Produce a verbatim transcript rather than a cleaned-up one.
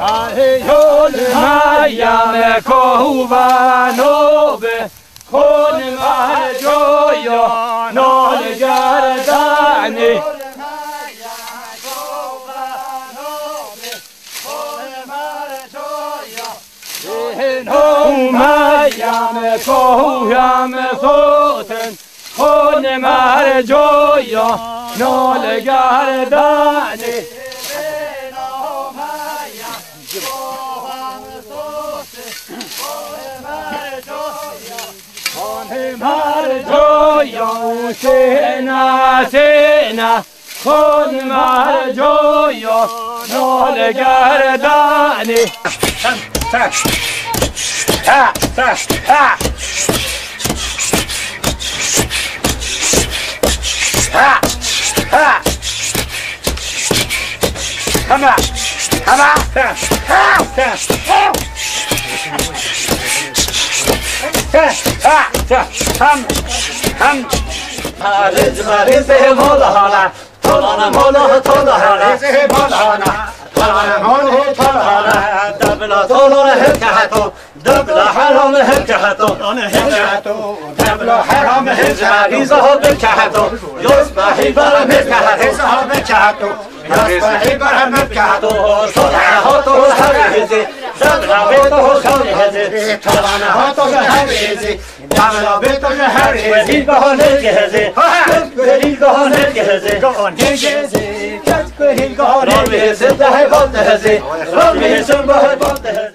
Ahê yol maya me kohu vano be, kon mar coyo nol gerdani. Heno maya me kohu ya me soten, kon mar coyo nol gerdani. Mar coyo sena sena, kon mar coyo nol gerdani. Ha, ha, ha. Ha, ha. Hema, hema. Ha, ha, ha. Ha, ha, ha. Ham, ham. Hariz, hariz, mola hana. Tolana, mola, tola hana. Hariz, mola hana. Tolana, mola, tola hana. Dabla, tolana, heke hato. Dabla, haram, heke hato. Heke hato. Dabla, haram, heke hato. Hariz, ho, heke hato. Yos, bahi, bara, heke hato. Hariz, ho, heke hato. Yaspahi bara mevkato, sola hato her hezi, zadra beto her hezi, tavana hato her hezi, tavana beto her hezi. Hil bahane hezi, hil bahane hezi. Hil bahane hezi, hil bahane hezi. Rami hezi, dahi bal hezi, rami hezi, bahar bal hezi.